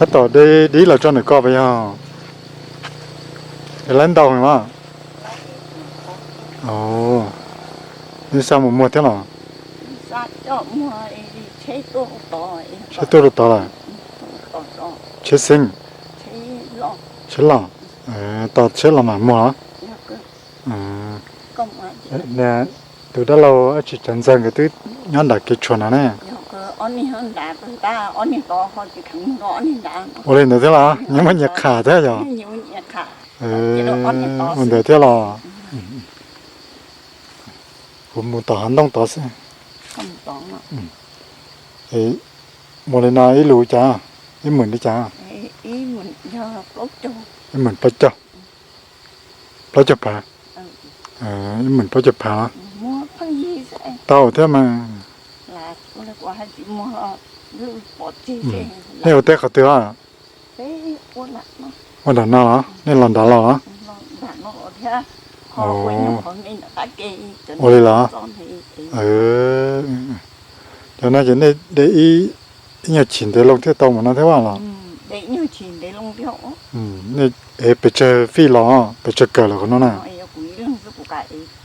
Tab tom de dib los tso ntawm ko puas yog? Es lawv ntaus mas. Nej xav mus muag thiab los? Tsheb tuaj rau tod lawm? Tsheb xeeb? Tsheb loj? Tos tsheb los mam muag los? Tus dab laug dab tsi Tsav Ntxawg nkawd twb nyob nram kev tshuam no ne. Ua li ntawd thiab los nyias muaj nyias qham thiab yog? Ua ntawd thiab los? Kuv mus tom hav ntoo tod xwb. Mus li no ib lus cas? Ib hmos li cas? Ib hmos plaub caug. Plaub caug phav. Ib hmos plaub caug phav los? Tau thiab mas. Nej ua teb qhov twg os? Ua nram no los? Nej los nram los? Ua li los? Cov no ces nej de ib nyuag chim ntev loo thiaj tau mus no thiab los? Nej ev pes tsawg fij los, pes tsawg kawm los qhov no na?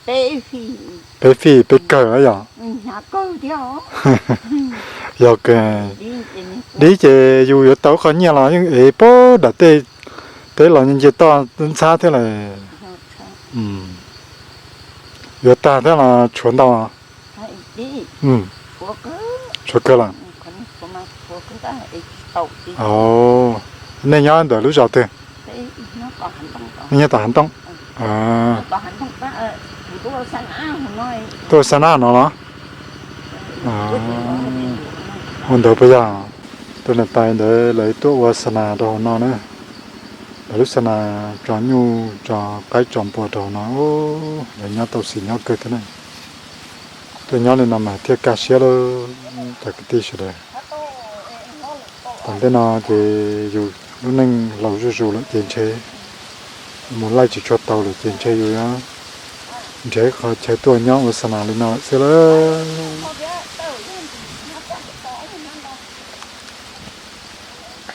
Peb fij peb kawm los yog? Yog kawg. Dib ces yus yuav tau qhov nyiaj los yeej ev puag nram tej teb los nce toj ntxhab thiab las. Yuav tag thiab los tshuav ntau? Tshuav kawg los? Nej nyob ntawm lub zos twg? Nej nyob tom hav ntoo? Tuaj ua xa nab no los? Ua ntawd puas yog? Tus niam tais ntawd lawv tuaj ua xa nas rau hauv no na. Lawv lub xa nas tso nyuj tso qaib tso npua rau hauv no. Lawv nyob tau xis nyob kawg thiab na. Tuaj nyob li no mas thiaj kaj siab lawm cov kwv tij sawv daws. Tom ntej no ces yus lub neej laus zuj zus lawm ces ntshe mus laij tsis tshua tau lawm ces ntshe yus yuav nrhiav qhov chaw tuaj nyob ua xa nas li no lawm xwb lawm.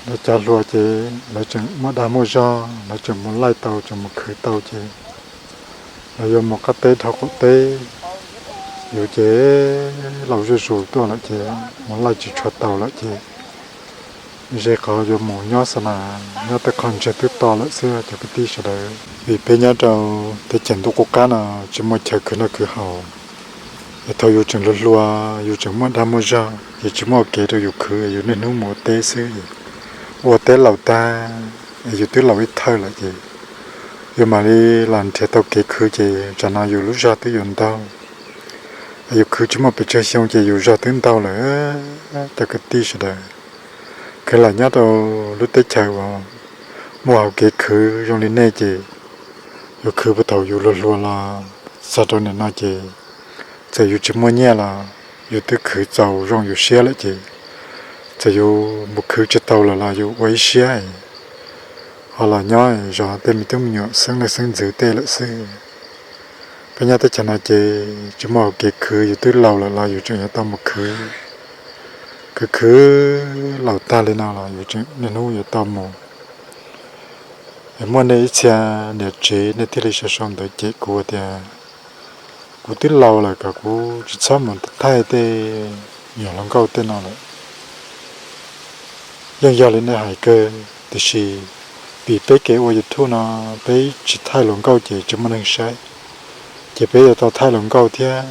Lawv cov hluas ces lawv tseem muaj dag muaj zog, lawv tseem mus laij tau tseem mus khwv tau ces lawv yuav mus qab teb dhau qaum teb. Yus ces laus zuj zus tuaj lawm ces mus laij tsis tshua tau lawm ces ze qhov yuav mus nyob xa nas nyob tej qhov ntseg twb to lawm xwb cov kwv tij sawv daws. Vim peb nyob rau teb chaws ntuj qub qab no tsis muaj chaw khwv noj khwv haus, es thaum yus tseem hluas hluas yus tseem muaj dag muaj zog ces tsis muaj kev rau yus khwv, yus niaj hnub mus ua teb xwb, ua teb laus tag es yus twb laus ib thawj lawm ces yus mam li los nrhiav tau kev khwv ces tsam no yus lub zog twb yuav ntaug, yus khwv tsis muaj pes tsawg xyoo ces yus zog twb ntaug lawm cov kwv tij sawv daws. Khwv lam nyob rau lub teb chaws uas muaj hauv kev khwv zoo li nej ces yus khwv puag thaum yus hluas hluas los txog rau nim no ces txawm yus tsis muaj nyiaj los yus twb khwv txaus zoo yus siab lawm ces txawm yus mus khwv tsis tau lawm los yus ua ib siab ho los nyob zov tej me tub me nyuam xeeb leej xeeb ntxwv tej lawm xwb. Peb nyob teb chaws no ces tsis muaj hauv kev khwv, yus twb laus lawm los yus tseem yuav tau mus khwv. Khwv khwv laus tag li no los yus tseem niaj hnub yuav tau mus. Es muaj nej ib txhia niam tsev nej thiaj li sau sau ntawv cem kuv tias kuv twb laus lawm kom kuv tsis txhob mus thaij tej nyuag hluas nkauj tej no lawm. Yeej yog li nej hais kawg, tiam sis vim peb kev ua YouTube no peb tsis thaij hluas nkauj ces tsis muaj neeg saib, ces peb yuav tau thaij hluas nkauj thiab,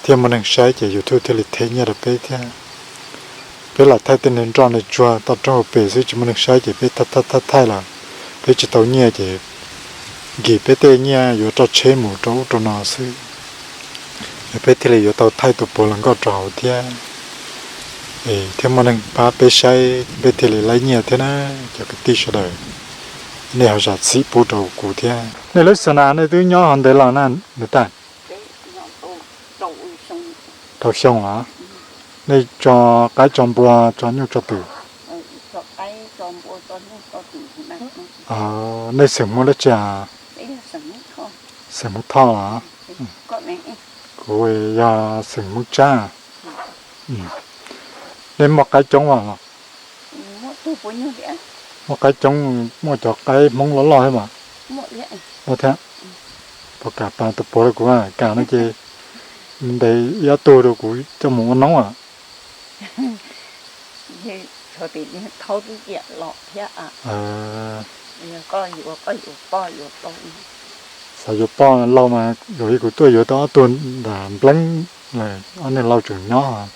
thiaj muaj neeg saib ces YouTube thiaj li them nyiaj rau peb thiab. Peb lam thaij tej neeg nroj neeg tsuag toj roob hauv pes xwb tsis muaj neeg saib ces peb thaij thaij thaij los peb tsis tau nyiaj ces nkim peb tej nyiaj yuav roj tsheb mus rau ub rau no xwb. Es peb thiaj li yuav tau thaij tus puav hluas nkauj rau hauv thiab, es thiaj muaj neeg pab peb saib peb thiaj li laib nyiaj thiab na. Cov kwv tij sawv daws, nej ho zam txim pub rau kuv thiab. Nej lub xa nas nej twb nyob hov ntev los na, niam tais? Rau xyoo los? Nej tso qaib tso npua tso nyuj tso twm? Nej xeem Hmoob dab tsi? Xeem Hmoob Thoj los? Kuv yog xeem Hmoob Tsab. Nej muaj qaib coob los? Muaj qaib coob, muaj cov qaib Hmoob loj loj thiab mas. Loj thiab. Puas kam pas tus puav rau kuv, kam no ces ntes ib ob tug rau kuv coj mus ua noob a. Xav yuav poj lauj mas yog li kuv tuaj yuav tau ob tug ntawm npleeb, ob niag lauj tseem nyob,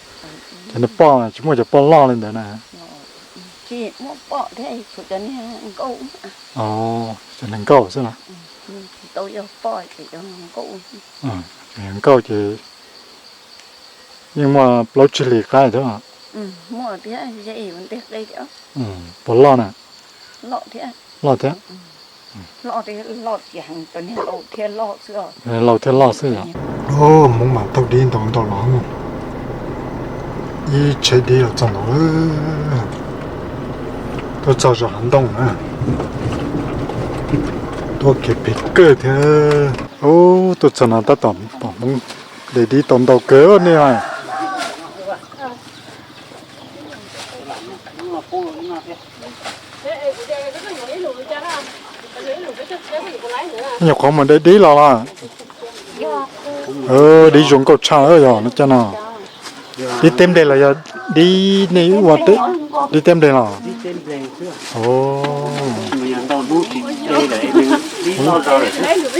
ces niag poj tsis muaj cov poj loj li ntawd na. Cov neeg nkauj xwb na. Nkauj ces yeej muaj plaub tsib hlis qaib thiab. Puas loj na? Loj thiab. Laus thiab loj xwb yom. Hmoob mas thauj dib ntau ntau los, ib tsheb dib los txog nkaus. Tuaj txog zos hav ntoo na, tuaj kev phem kawg thiab. Tuaj txog no tab tom pom Hmoob de dib tau ntau kawg nej. Nyuam qhuav mus de dib los los. Dib zoo nkauj tshaj yog no cas no. Dib teb nplej los yog dib nej ua, dib teb nplej los? Ua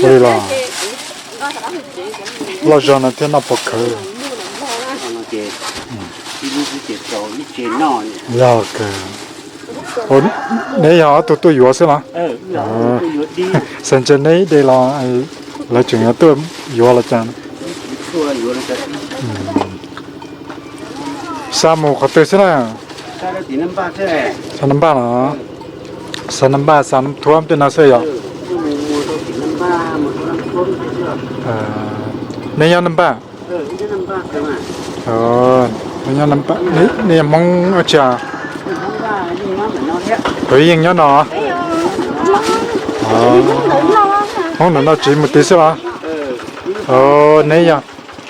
li los, loj zog no thiaj noj pov khawv. Yog kawg. Neb yog ob tug tuaj yuav xwb los? Xav ntshe neb de los lawv tseem yuav tuaj yuav los cas. Xa mus qhov twg xwb na? Xa Naj Npaj los? Xa Naj Npaj xa Nab Thuab tej no xwb yom? Neb nyob Naj Npaj? Neb yog Hmoob dab tsi? Kuv yeej nyob no. Hmoob ntawm no tsis mus tid xwb los? Neb yog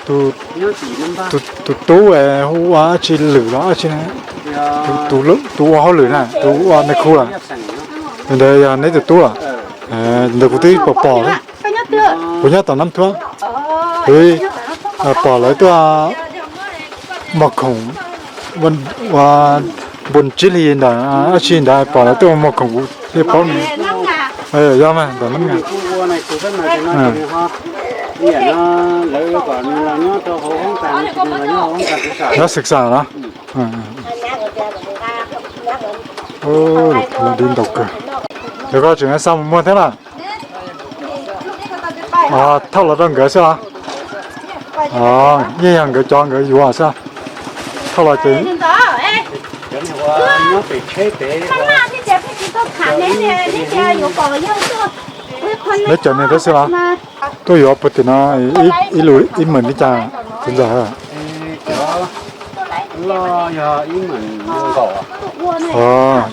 tus tub hu ua dab tsi, Lwm los dab tsi? Tus ua hauj lwm na, tus ua nais khu lawm. Tus ntawd yog neb tus tub lawm. Tus ntawd kuv twb pom pom, kuv nyob tom Nab Thuab, kuv pom lawv tuaj muag khoom ua npun tsib hlis ntawm dab tsi ntawd, pom lawv tuaj muag khoom kuv thiaj paub ne. Yog mas ntawm Nab Nga. Nyob xwm xam los? Dib ntau kawg. Yog koj tseem xa mus muag thiab na? Thauj los rau nkawd xwb los? Yeej yog nkawd cov nkawd yuav xwb. Thauj los ces neb cov niag thiab xwb los? Tuaj yuav puag tim no ib lus ib meem li cas tus ntxawg?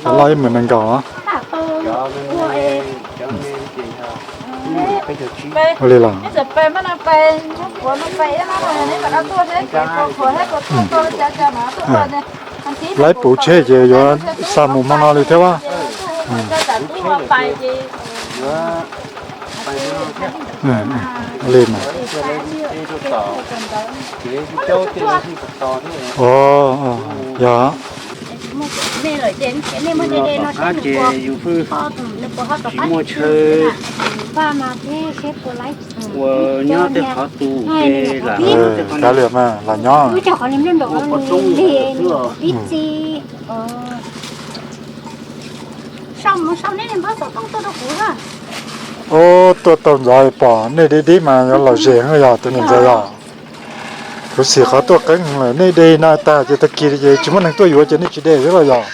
Cov loj ib meem nees nkaum. Ua li los? Laib puv tsheb ces yuav xa mus hmo no li thiab a. Li no. Yog. Tsis muaj chaw ua nyob tej qhov tus ces lam nyob tej qhov. Kav liam mas lam nyob. Ub, tuaj tau ntxov pom nej de dib mas yuav lom zem heev yog tus niam ntxawg yog. Kuv xim qhov tuaj qeeb lawm, nej de no tag ces tag kis ces tsis muaj neeg tuaj yuav ces nej tsis de xwb los yog?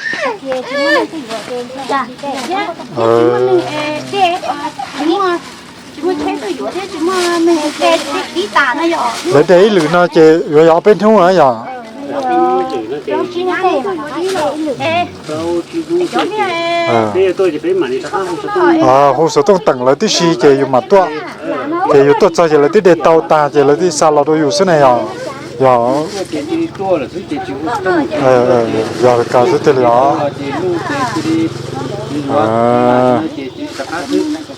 Lawv de ib lwm no ces yuav yog ob peb hnub na yog? Hu xov tooj teem lawv tib si ces yus mam tuaj, ces yus tuaj txog ces lawv twb de tau tag ces lawv twb xa los rau yus xwb ne yog? Yog, yog li ko xwb tiag li os.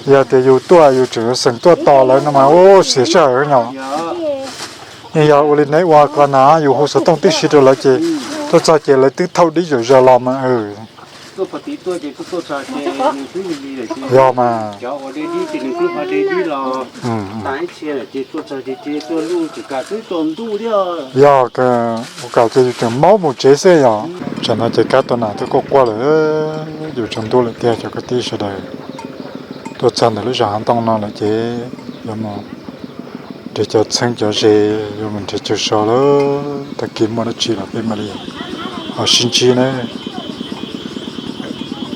Yog tias yus tuaj yus tseem xeem tuaj tos lawv no mas ua siav sij hawm nyom. Yeej yog ua li neb ua ko na, yus hu xov tooj tib si rau lawv ces tuaj txog ces lawv twb thauj dib zom zaws los mas. Yog mas. Yog, ua kom ces yus tseem maub mus tsev xwb yog. Tsam no ces kab tua nas twb quaj quaj lawm, yuav tsaus ntuj lawm tiag cov kwv tij sawv daws. Tuaj txog ntawm lub zos Hav Ntoo no lawm ces yuav mus nrhiav cov txheeb cov ze, yuav mus nrhiav chaw so lawm. Tag kis muaj dab tsi los peb mam li ho sib ntsib na.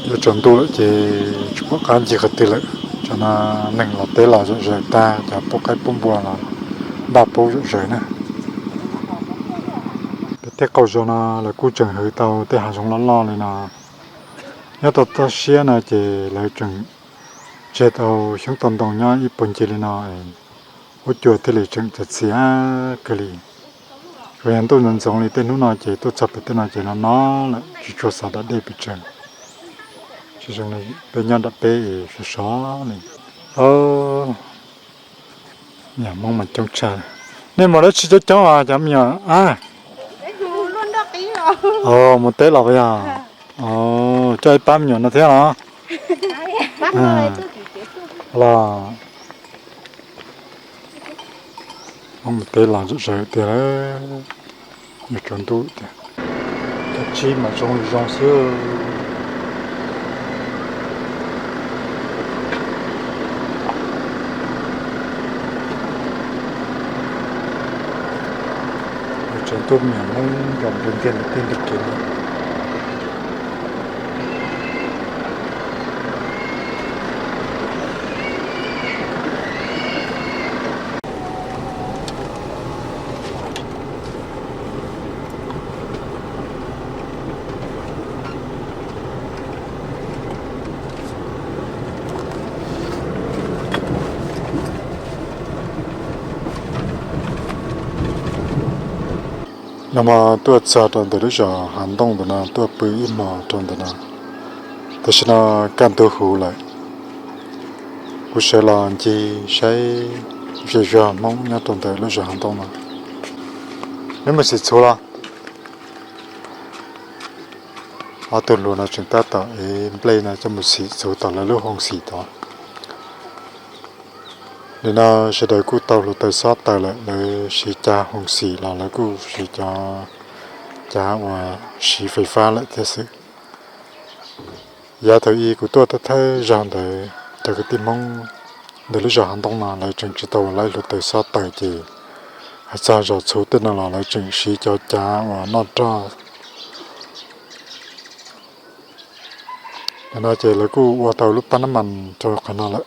Yuav tsaus ntuj lawm ces tsis pom qab ncig qhov twg lawm. Tsam no neeg los teb los zom zaws tag, cov pub qaib pub npua los npaj pub zom zaws na. Peb tej qaum zos no lawv kuj tseem hwv tau tej hav zoov loj loj li no. Nyob tau toj siab no ces lawv tseem tseg tau xyoob tau ntoo nyob ib puag ncig li no, huab cua thiaj li tseem txias txias kawg li. Tsuas yog ntuj ntxoov ntxoov li tej hnub no ces tuaj txog pem tej no ces no no lawm, tsis tshua xav da dej pes tsawg. Tsis zoo li peb nyob nram peb es sov sov li. Niam Hmoob mas coob tshaj. Nej mus dab tsi coob coob os cov me nyuam? Mus teb los puas yog? Coj ib pab me nyuam no thiab los? Los, Hmoob mus teb los zom zaws tiag, yuav tsaus ntuj tiag. Cov tsib mas zoo li zoo xwb. Tsaus ntuj me nyuam Hmoob nrog npua ntiag ntawm tej ntug kev no. No mas tuaj txog rau ntawm lub zos Hav Ntoo ntawm no, tuaj pw ib hmos rau ntawm no. Tam sim no kaj ntug huv lawm, kuv sawv los ncig saib zej zog Hmoob nyob rau ntawm lub zos Hav Ntoo no. Neb mus xim txhuv los? Ob tug hluas no tseem tab tom ev nplej no coj mus xim txhuv tom lawv lub hoo xim tod. Nim no sawv daws kuj tau hluav taws xob taws lawm, lawv siv cav hoo xim los lawv kuj siv cov cav uas siv fais fab lawm thiab xwb. Yav thaum ub kuv tuaj thawj thawj zaug ntawd, cov kwv tij Hmoob ntawm lub zos Hav Ntoo no lawv tseem tsis tau laib hluav taws xob taws ces hais txog zos txhuv tej no los lawv tseem siv cov cav uas noj roj. Nim no ces lawv kuj ua tau lub pab nab mas rau qhov no lawm.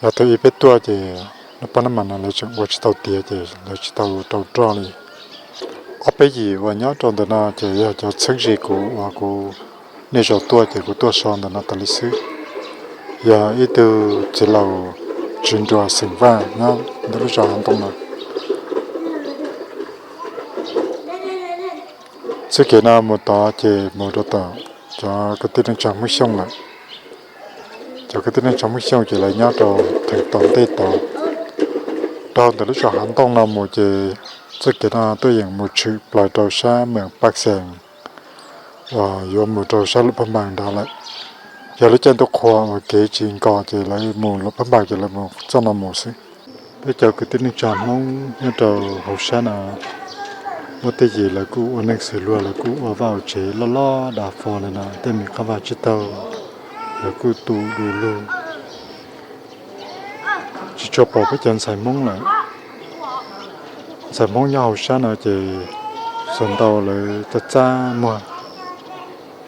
Yav thaum ub peb tuaj ces lub pab nab mas no lawv tseem ua tsis tau tiav ces lawv tsis tau rau roj li. Ob peb yim uas nyob rau ntawm no ces yog cov txheeb ze kuv uas kuv niaj zaus tuaj ces kuv tuaj so ntawm no tas li xwb. Yog ib tug txiv laus Tswv Nruas xeem Vaj nyob ntawm lub zos Hav Ntoo no. Txoj kev no mus tod ces mus rau tom cov kwv tij neej tsa Hmoob Xyooj lawm. Cov kwv tij neej tsa Hmoob Xyooj ces lawv nyob rau theem tom ntej tod. Dhau ntawm lub zos Hav Ntoo no mus ces txoj kev no tuaj yeem mus tshwm plaws rau sab meem Paj Xees uas yuav mus rau sab Luam Phaj Npas nrad lawm. Yog lub caij ntuj qhua uas kev tsis nkos ces lawv mus Luam Phaj Npas ces lawv mus txoj no mus xwb. Peb cov kwv tij neej tsa Hmoob nyob rau hauv sab no, muaj tej yim lawv kuj ua neej xws luag, lawv kuj ua vaj ua tsev loj loj dav fo li no, tej me qab vaj tsib taug lawv kuj tu du lug. Tsis tshua pom peb cov ntxhais Hmoob lawm. Ntxhais Hmoob nyob hauv sab no ces txawm ntau lawv txaj txaj muag.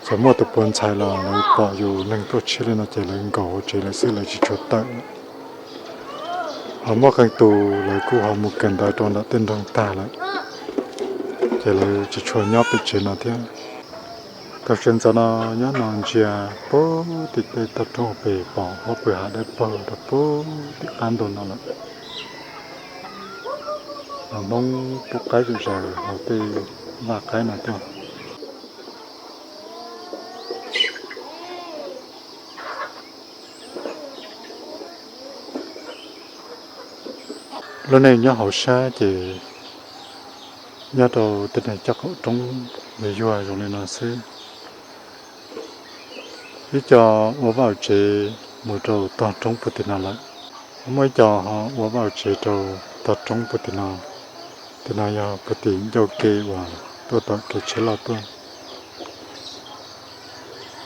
Txawm muaj tus puav ntxhais los lawv pom yus neeg tuaj tshiab li no ces lawv nkaum hauv tsev lawm xwb, lawv tsis tshua tawm lawm. Ho muaj qee tus lawv kuj ho mus kawm ntawv rau ntawm tej nroog tag lawm, ces lawv tsis tshua nyob pem tsev no thiab. Tau sawv ntxov no nyob no ntsia puag tim tej toj roob pem pom huab pw hav dawb paug rau puag tim qab ntug no lawm. Hmoob pub qaib zom zaws hauv tej vaj qaib no tuaj. Lub neej nyob hauv sab ces nyob rau tej neeg coj qaum roob yuag yuag zoo li no xwb. Ib co ua vaj tsev mus rau tog roob puag tim no lawm, muaj ib co ho ua vaj tsev rau tog roob puag tim no. Tim no yog puag tim ncauj ke uas tuaj tom kev tsheb loj tuaj.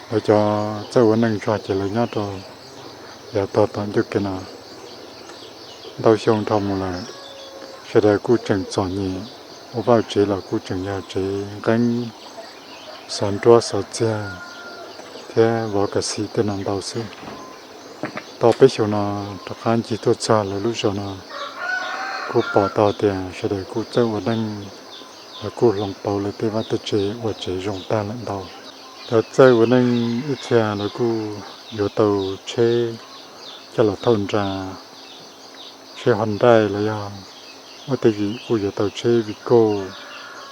Lawv cov txawj ua neej tsuag ces lawv nyob rau yav tog tom ncauj ke no. Ntau xyoo dhau mus lawm, sawv daws kuj tseem txom nyem, ua vaj tsev los kuj tseem yog tsev nqeeb, xov nruab xov txiag thiab vov kas xim tej no ntau xwb. Tau peb xyoo no rov qab ncig tuaj txog lawv lub zos no, kuj pom tau tias sawv daws kuj txawj ua neej, lawv kuj hloov pauv lawv tej vaj tej tsev ua tsev zoo tag lawm ntau. Lawv txawj ua neej ib txhia lawv kuj yuav tau tsheb coj los thauj nra, tsheb Hyundai los yog muaj tej yim kuj yuav tau tsheb Vigo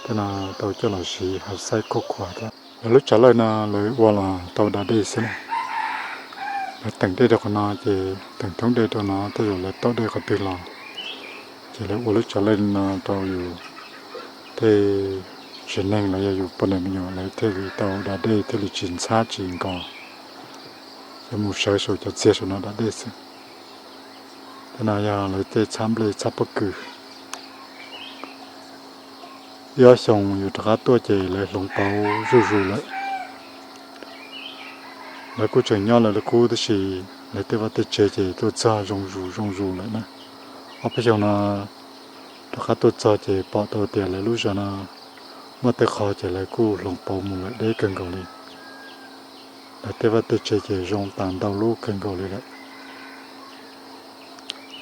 tej no tau coj los siv hav xaib khuj khuav thiab. Lawv lub tsam lawj no lawv ua los tau da dej xwb na. Lawv teem dej rau qhov no ces teem thoob dej rau no tej zaum lawv tau dej qhov twg los ces lawv ua lub tsam lawj no rau yus tej tsev neeg los yog yus poj niam me nyuam lawv thiaj li tau da dej thiaj li tsis ntxhab tsis nkos, yuav mus sawv saum cov txiag saum no da dej xwb. Tej no yog lawv tej txhab nplej txhab pob kws. Ib ob xyoo yus rov qab tuaj ces lawv hloov pauv zuj zus lawm. Lawv kuj tseem nyob lawv li qub tab sis lawv tej vaj tej tsev ces tuaj txog zoo zus zoo zus lawm na. Ob peb xyoo no rov qab tuaj txog ces pom tau tias lawv lub zos no muaj tej qhov ces lawv kuj hloov pauv mus lawm deb kawg nkaus li. Lawv tej vaj tej tsev ces zoo tas ntau lub kawg nkaus li lawm.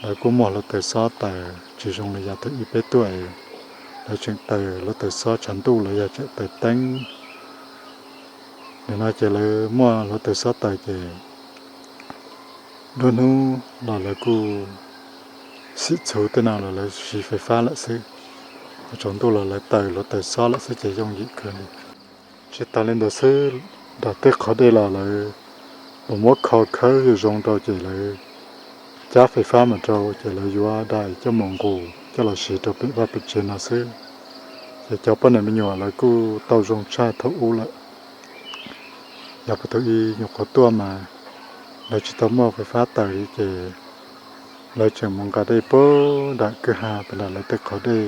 Lawv kuj muaj hluav taws xob taws tsis zoo li yav thaum ub peb tuaj, lawv tseem taws hluav taws xob tshav ntuj los yog tseem taws teeb. Nim no ces lawv muaj hluav taws xob taws ces nruab hnub los lawv kuj xim txhuv tej no los lawv siv fais fab lawm xwb. Tsaus ntuj los lawv taws hluav taws xob lawm xwb ces yooj yim kawg li. Tsis tas li ntawd xwb, nram tej qhov dej los lawv mus muab kho khawb zoo zoo rau ces lawv cab fais fab mus rau ces lawv yuav dai coj mus nqus coj los siv rau pem vaj pem tsev no xwb. Ces cov poj niam me nyuam lawv kuj tau zoo tshaj thaum ub lawm. Yog puag thaum ub nyuam qhuav tuaj mas lawv tsis tau muaj fais fab taws li ces lawv tseem mus nqa dej puag nram kwj ha puag nram lawv tej qhov dej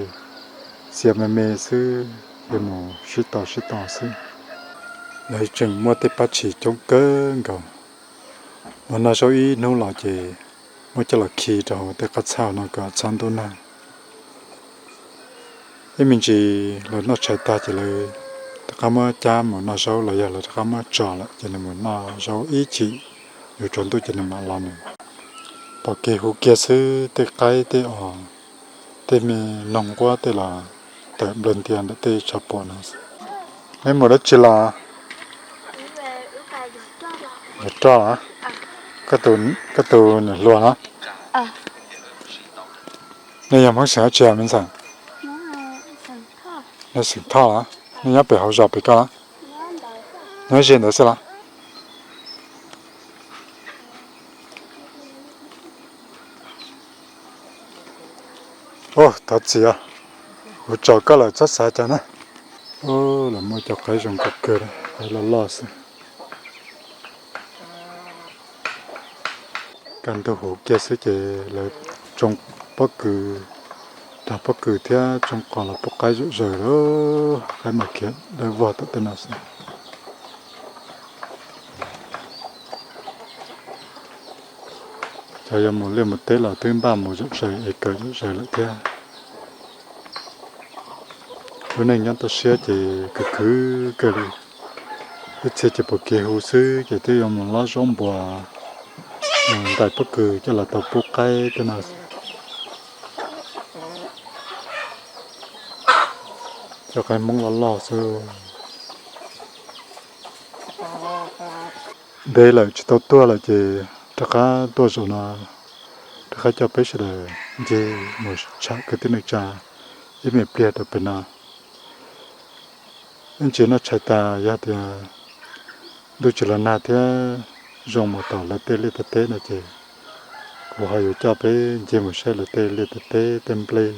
txias me me xwb, ces mus sib tos sib tos xwb. Lawv tseem muaj tej pab tshis coob kawg nkaus. Mus noj zaub ib hnub los ces muab coj los khi rau hauv tej qab txhab no kom txhob ntub nag. Ib me ntsis lawv noj tshais tag ces lawv rov qab muab cab mus noj zaub los yog lawv rov qab muab tso lawm ces nws mus noj zaub ib chim, yuav tsaus ntuj ces nws mam los nws. Pom kev huv kiag xwb tej qaib tej os, tej me noog nquab tej los tawm nplawg ntias ntawm tej tshav puam no. Neb mus dab tsi los? Yuav roj los? Koj tus niam hluas no? Nej yog Hmoob xeem dab tsi me ntxhais? Nej xeem Thoj los? Nej nyob pem hauv zos pem koj los? Nyob ze ntawd xwb los? Ua, thov txim os, kuv tso koj lawm txhob xav cas na. Lawv muaj cov qaib zoo kawg kawg, qaib loj loj xwb. Kaj ntug huv kiag xwb ces lawv tsoo pob kws, dag pob kws thiab tsoo qos los pub qaib zom zaws lawm, qaib mas khiav dawb vog tom tej no xwb. Cov yuav mus liaj mus teb los twb npaj mus zom zaws es kawm zom zaws lawm thiab. Lub neej nyob toj siab ces khwv khwv kawg li. Ib txhia ces pom kev huv xwb ces twb yuav mus lob zaub npuas ntais pob kws coj los tau pub qaib tej no. Cov qaib Hmoob loj loj xwb. Ntev lawm tsis tau tuaj lawm ces rov qab tuaj zaum no rov qab coj peb sawv daws ncig mus tsham kwv tij neej tsa ib me pliag rau pem no. Ib ntsis noj tshais tas yog tias ntuj tsis los nag thiab zoo mus tom lawv tej liaj tej teb no ces kuv ho yuav coj peb ncig mus saib lawv tej liaj tej teb tej nplej